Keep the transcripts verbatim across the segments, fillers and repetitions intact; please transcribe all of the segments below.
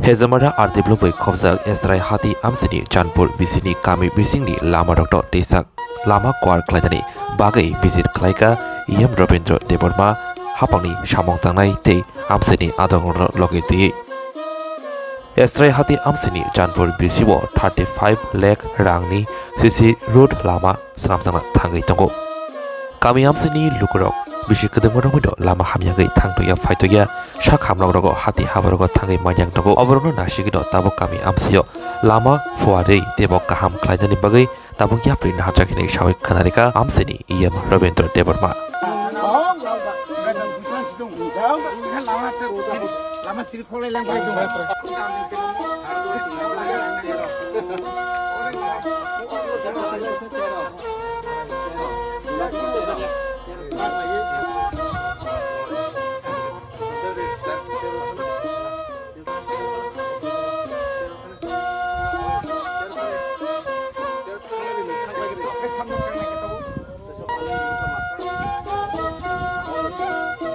Hejamara R D block bai khobjak Esrai hati amsini Chanpur bisini kami bisingni lama rokno teisak lama kuar khlainani bagwi visit khlaika E M Robindra Debbarma hapangni samung tangnai tei amsini adongrokno logi twi. Esrai hati amsini Chanpur bisio thirty five lakh rangni C C road lama swnamjakna thangwi tongo. Kami amsini lukurok bisi kwdwngma romwi do lama hamyagwi thangtoya phaitoya sak hamrok rogo hati habarogo thangwi manyang tongo. Oborokno nasigwi do tabuk kami amsaio lama phuarwi teibo kaham khlainani bagwi tabuk yapri naharjak hinwi sawi khwnarikha amsini E M Robindra Debbarma.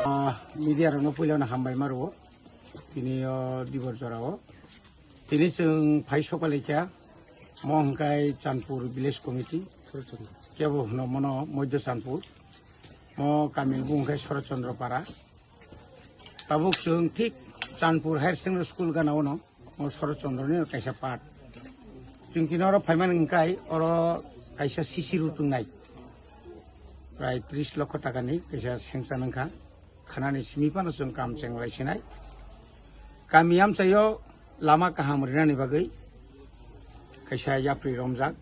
Ah, media rokno puilano hambai ma rwo. Tini o dibor jora o. Tini chwng phai sokpalaikha. Mo hwnkhe Chanpur Village Committee. Kebo hwno mono Moidya Chanpur. Mo kami bung hwnkhe Shorot Chandra Para. Tabuk chwng thik Chanpur Higher Secondary School gana ono, o Shorot Chandra ni kaisa part. Chwng tini oro phaimani hwnkhe oro kaisa C C road wngnai. Prai tris lokho taka ni kaisa sengcha nangkha. Khanani simi phano chwng kam chenglai sinai. Kami amchaio lama kaham rinani bagwi kaisa yapri romjak.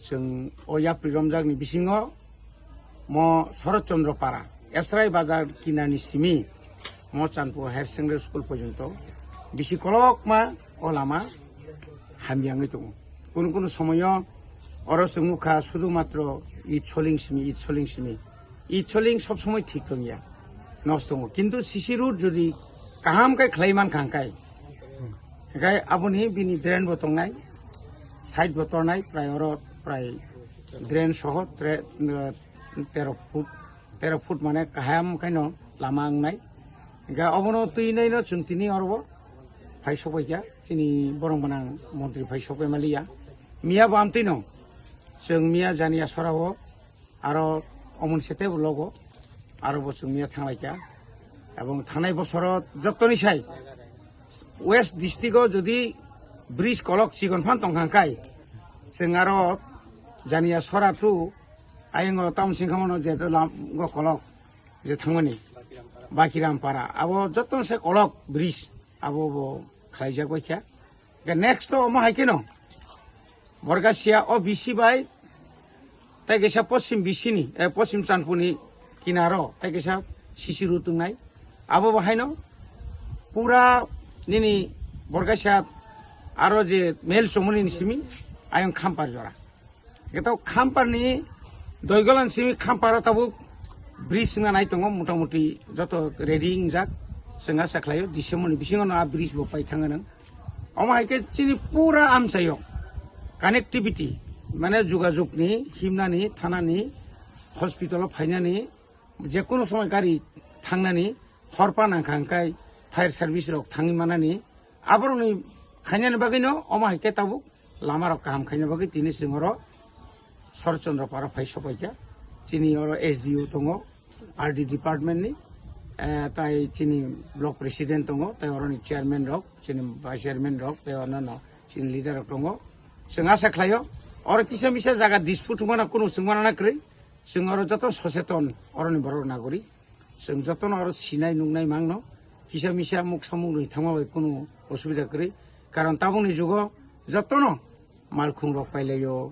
Chwng o yapri romjakni bisingo mo Shorot Chandra Para, Esrai Bazar kinani simi mo Chanpur Higher Secondary School porjonto bisi kolokma o lama hamyangwi tongo. Kunu kunu somoyo oro chwng nukha sudu matro it soling simi, it soling simi. It soling sob somoi thik tongya, nosto tongo. Kintu C C road jodi kaham khe khlai mankha hwnkhe, hwnkhe aboni bini drain bo tongnai, side bo tongnai, prai oro prai drain soho tre-, eh, tero foot, tero foot mane kaham khaino lama wngnai. Hwnkhe obono twi naino chwng tini oro bo phai sokbaikha, chini borong gwnang montri phai sokbai maliya. Miya bo amtwino chwng miya Janiya Sora o aro omoni sete bo logo, aro bo chwng miya thanglaikha. Ebong thangnai bosoro jottoni sai West district o jodi bridge kolok chikon phan tongkha hwnkhe, chwng aro Janiya Sora tu ayang o town singkha mano je to lam go kolok je thangmani Bakiram Para. Abo jottoni sai kolok bridge abo bo khlaijak baikha. Hwnkhe next to omo hai kheno Borgasia o B C bai tei kaisa Poschim B C ni, eh, Poschim Chanpur ni kinaro tei kaisa C C road wngnai. Abo bo haino pura nini Borgasia aro je mel chomoni ni simi ayang Khampar jora. Hwnkhe to Khampar ni Doigolan simi Khampar o tabuk bridge wngna nai tongo, motamuti joto ready wngjak. Chwng asa khlaio December ni bisingo no a bridge bo pai thangwi nang. Omo hai khe chini pura amchaio connectivity, mane jogajog ni, himnani, thanani, hospital o phainani, je kono somoi gari thangnani, hor pa nangkha hwnkhe fire service rok thangwi manani, aborokni khainani bagwino omo hai khe tabuk lama rok kaham khaina bagwi tini chwng oro Shorot Chandra Para phai sopaikha. Chini oro S D O tongo, R D department ni, eh, tai chini block president tongo, tai oroni chairman rok, chini vice chairman rok, tai onno chini leader rok tongo. Chwng asa khlaio, oro kisa misa jaga dispute wngmana kunu chwngmana na kwrwi, chwng oro joto soseton oroni borok nagori. Chwng jotono oro sinai nuknai mangno, kisa misa muk samung nwi thangma bai kunu osubida kwrwi. Karon tabukni jugo jotono malkhung rok pailaio,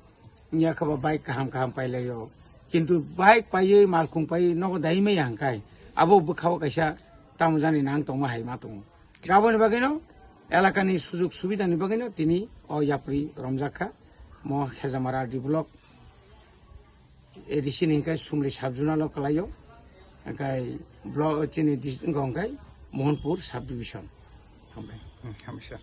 wngya khe bo bike kaham kaham pailaio. Kintu bike paiwi malkhung paiwi nogo dai maya hwnkhe abo bwkhao kaisa tamo jani nang tongma hai ma tongo. Aboni bagwino elakani sujug subidani bagwino tini o yapri romjak kha. Mo Hejamara D block A D C ni hwnkhe Sumli sub-zonal o kwlaio, hwnkhe block chini dis-, wngkha hwnkhe Mohanpur sub-division. Hambai. Hmm, hambai sir.